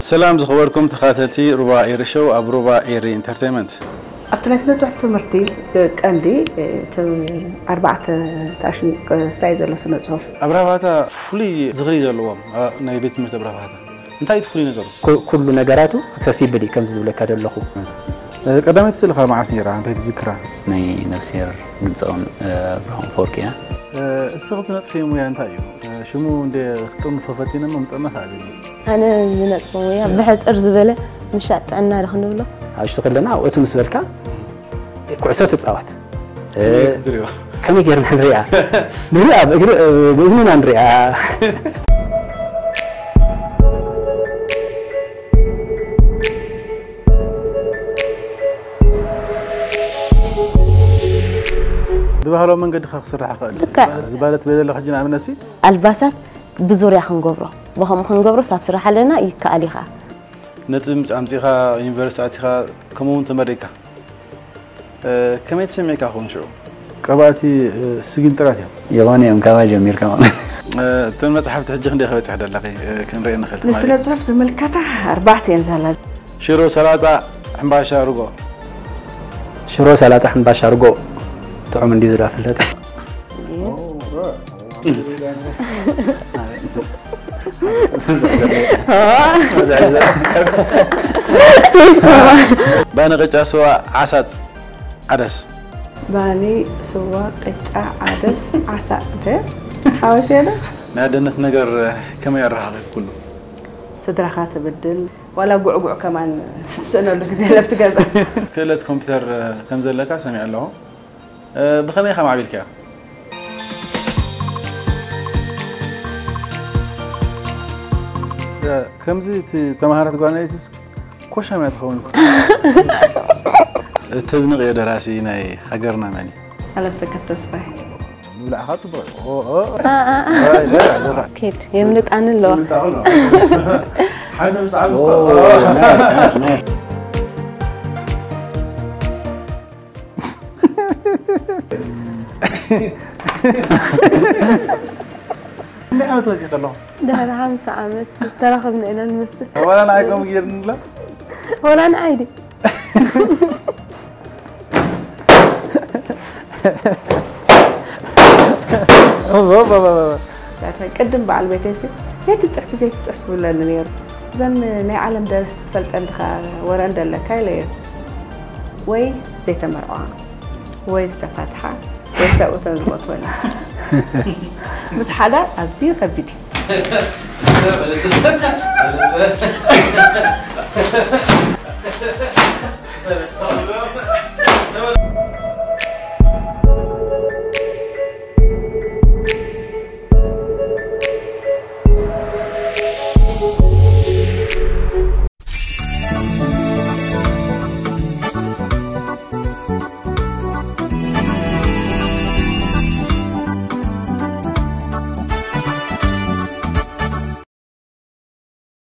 ሰላም ዝኸበርኩም ተኸታተልቲ ሩባ ኤሪ ሾው ኣብ ሩባ ኤሪ ኢንተርቴይንመንት። ኣብቲ ናይ ስነ ጽሑፍ ትምህርቲ ቀንዲ እቲ ኣርባዕተ ታሽን ክሳይ ዘሎ ስነ ጽሑፍ። ኣብርሃ ባህታ ፍሉይ ዝኽሪ ዘለዎም ናይ ቤት ትምህርቲ ኣብርሃ ባህታ። እንታይ እቲ ፍሉይ ነገሩ? ኩ- ኩሉ ነገራቱ ኣክሰሲብል እዩ ከምዚ ዝብለካ ዘለኹ። ቀዳመይቲ ስእልኻ መዓስ ነይራ? እንታይ ትዝክራ? ናይ ነፍስሄር ግብፃውን ብርሃን ፈወርቂ እያ። እስኺ ትነጥፍዮ ሙያ እንታይ እዩ? ሽሙ እንደ ክጥርንፎ ፈቲነ እሞ ምጥርናፍ ኣቢኒ። ኣነ ዝነጥፎ ሙያ ብሕፅር ዝበለ ምሻጥ ጥዕና ዶ ክንብሎ? ሓሽቱ ከለና ኣብኡ ምስ በልካ ኩዕሶ ትፃወት። ትሪኦ። ከመይ ጌርና ንሪኣ? ንሪኣ ብእግሪ ብእዝንና ንሪኣ። ብባህላዊ መንገዲ ኸ ክስራሕ ይኽእል። ልክዕ። ዝባለ ትበይ ዘለኻ ሕጂ ንኣብነት ሲ? ኣልባሳት ብዙርያ ክንገብሮ ብኸምኡ ክንገብሮስ ኣብ ስራሕ ኣለና ይከኣል እዩ ከዓ። ነጥቢ ኣምፂኻ ዩኒቨርሲቲ ኣቲኻ ከምኡ እውን ተመሪቅካ። ከመይ ተሰሚዕካ ክኸውን ሽዑ? ቀባእቲ ስጊን ጥራት እዮም። የቐኑ እዮም ካባ ጀሚርካ ማለት። እተን መፅሓፍቲ ሕጂ ክንደይ ክበፅሕ ደለኺ ክንርኢ ንኽእል ትማሊ። ንስነ ጽሑፍ ዝምልከታ ኣርባዕተ እየን ዛላ። ሽሮ ሰላጣ ሕምባሻ ርጎ። ሽሮ ሰላጣ ሕምባሻ ርጎ ጥዑም እንዲ ዝዳ ፍለጥ። ባኒ ቅጫ ስዋ ዓሳፅ ዓደስ። ባኒ ስዋ ቅጫ ዓደስ ዓሳ እንተ ሓወሴ ዶ? ናይ ኣደነት ነገር ከመይ ኣረኻኺብ ኩሉ? ስድራኻ ትብድል ዋላ ጉዕጉዕ ከማን ስትስእነሉ ግዜ ለብቲ ገዛ። ክእለት ኮምፒውተር ከም ዘለካ ሰሚዐ ኣለኹ። ብኸመይ ኢኻ ማዕቢልካዮ? ከምዚ እቲ ተማሃረት ጓል ኣንስተይቲ ኮሻም እያ ትኸውን። እተድንቕዮ ደራሲ ናይ ሃገርና መን እዩ? ኣለምሰገድ ተስፋይ። ምብላዕኻ ጽቡቕ እዩ። ኬድ የምልጣኒ ኣለዋ። ሓደ ምስ ዓቢ ክንደይ ዓመት ወሲኸ ኣለኹ? ድሕሪ ሓምሳ ዓመት ዝተራኸብና ኢና ንመስል። ዋላ ንዓይ ከምኡ ገይርኒ ኣሎ? ወላ ንዓይ ድዩ? ቅድም በዓል ቤተይ ሲ ዘይትፅሕፊ ዘይትፅሕፊ ትብለኒ ነይሩ። እዘን ናይ ዓለም ደረስቲ ትፈልጠን ድኻ ወረ እንደለካ ኢለዮ። ወይ ዘይተመርዐዋ ወይ ዝተፋትሓ ወይ ሰብኡተን ዝሞትወን። ምስ ሓዳር ኣዝዩ ከቢድ እዩ።